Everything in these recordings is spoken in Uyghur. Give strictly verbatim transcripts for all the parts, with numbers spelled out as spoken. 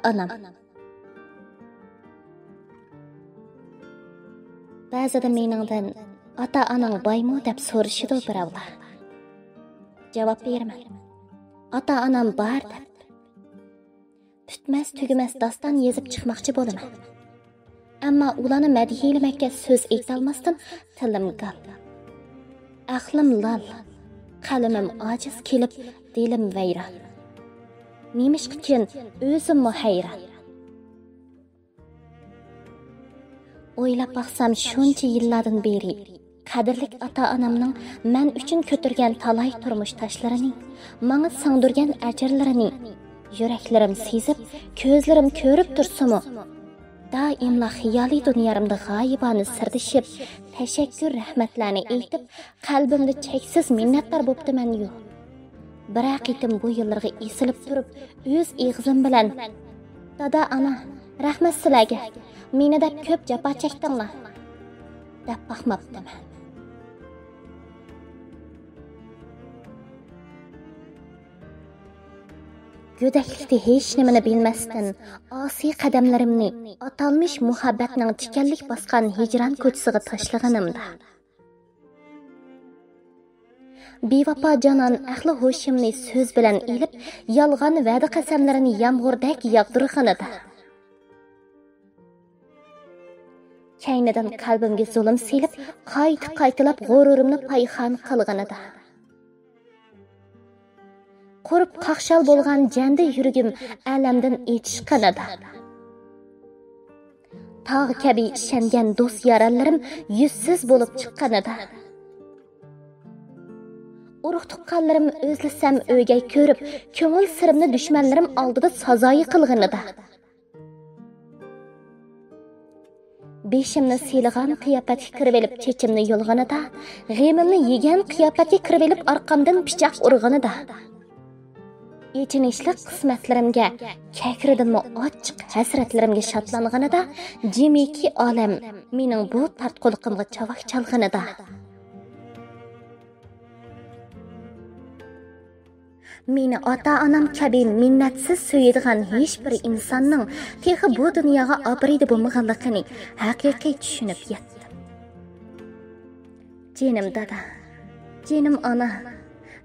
ئانام. بەزىدە مېنىڭدىن «ئاتا-ئاناڭ بايمۇ؟» دەپ سورىشىدۇ بىراۋلار. جاۋاب بېرىمەن، «ئاتا-ئانام بار» دەپ. پۈتمەس-تۈگىمەس داستان يېزىپ چىقماقچى بولىمەن. ئەمما ئۇلارنى مەدھىيلىمەككە سۆز ئېيتالماستىن تىلىم گال. ئەقلىم لال، قەلىمىم ئاجىز كېلىپ، دىلىم ۋەيران. نېمىشقىكىن ئۆزۈممۇ ھەيران. ئويلاپ باقسام، شۇنچە يىللاردىن بېرى قەدىرلىك ئاتا-ئانامنىڭ مەن ئۈچۈن كۆتۈرگەن تالاي تۇرمۇش تاشلىرىنى، ماڭا سىڭدۈرگەن ئەجىرلىرىنى يۈرەكلىرىم سېزىپ، كۆزلىرىم كۆرۈپ تۇرسىمۇ، دائىملا خىيالىي دۇنيامدا غايىبانە سىردىشىپ، تەشەككۈر، رەھمەتلەرنى ئېيتىپ، قەلبىمدە چەكسىز مىننەتدار بوپتىمەنيۇ. بىرەر قېتىم بۇ يىللىرىغا ئېسىلىپ تۇرۇپ، ئۆز ئېغىزىم بىلەن، «دادا، ئانا، رەھمەت سىلەرگە، مېنى دەپ كۆپ جاپا چەكتىڭلار» دەپ باقماپتىمەن. گۆدەكلىكتە ھېچنېمىنى بىلمەستىن، ئاسىي قەدەملىرىمنى ئاتالمىش مۇھەببەتنىڭ تىكەنلىك باسقان ھىجران كوچىسىغا تاشلىغىنىمدا، بىۋاپا جانان ئەقلى ھوشۇمنى سۆز بىلەن ئېلىپ، يالغان ۋەدە قەسەملىرىنى يامغۇردەك ياغدۇرغىنىدا، كەينىدىن قەلبىمگە زۇلۇم سېلىپ، قايتا-قايتىلاپ غۇرۇرۇمنى پايخان قىلغىنىدا، قۇرۇپ قاقشال بولغان جەندە يۈرىكىم ئەلەمدىن ئېچىشقىنىدا، تاغ كەبى ئىشەنگەن دوست-يارەنلىرىم يۈزسىز بولۇپ چىققىنىدا، ئۇرۇق-تۇغقانلىرىم ئۆزلىسەم ئۆگەي كۆرۈپ، كۆڭۈل سىرىمنى دۈشمەنلىرىم ئالدىدا سازايى قىلغىنىدا، بېشىمنى سىيلىغان قىياپەتكە كىرىۋېلىپ، چېچىمنى يۇلغىنىدا، غېمىمنى يېگەن قىياپەتكە كىرىۋېلىپ، ئارقامدىن پىچاق ئۇرغىنىدا، ئېچىنىشلىق قىسمەتلىرىمگە كەكرىدىنمۇ ئاچچىق ھەسرەتلىرىمگە شادلانغىنىدا، جىمىكى ئالەم مېنىڭ بۇ تارتقۇلۇقۇمغا چاۋاك چالغىنىدا، مېنى ئاتا-ئانام كەبى مىننەتسىز سۆيىدىغان ھېچبىر ئىنساننىڭ تېخى بۇ دۇنياغا ئابىرىدە بولمىغانلىقىنى ھەقىقىي چۈشىنىپ يەتتىم. جېنىم دادا، جېنىم ئانا،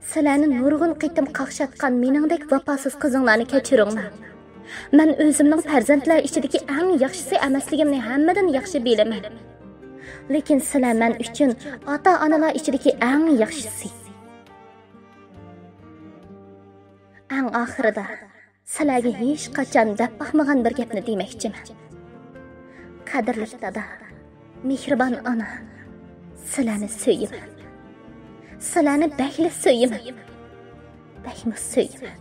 سىلەرنى نۇرغۇن قېتىم قاقشاتقان مېنىڭدەك ۋاپاسىز قىزىڭلارنى كەچۈرۈڭلار. مەن ئۆزۈمنىڭ پەرزەنتلەر ئىچىدىكى ئەڭ ياخشىسى ئەمەسلىكىمنى ھەممىدىن ياخشى بىلىمەن. لېكىن سىلەر مەن ئۈچۈن ئاتا-ئانىلار ئىچىدىكى ئەڭ ياخشىسى. ئەڭ ئاخىرىدا، سىلەرگە ھېچقاچان دەپ باقمىغان بىر گەپنى دېمەكچىمەن. قەدىرلىك دادا، مېھرىبان ئانا، سىلەرنى سۆيىمەن. سىلەرنى بەكلا سۆيىمەن. بەكمۇ سۆيىمەن.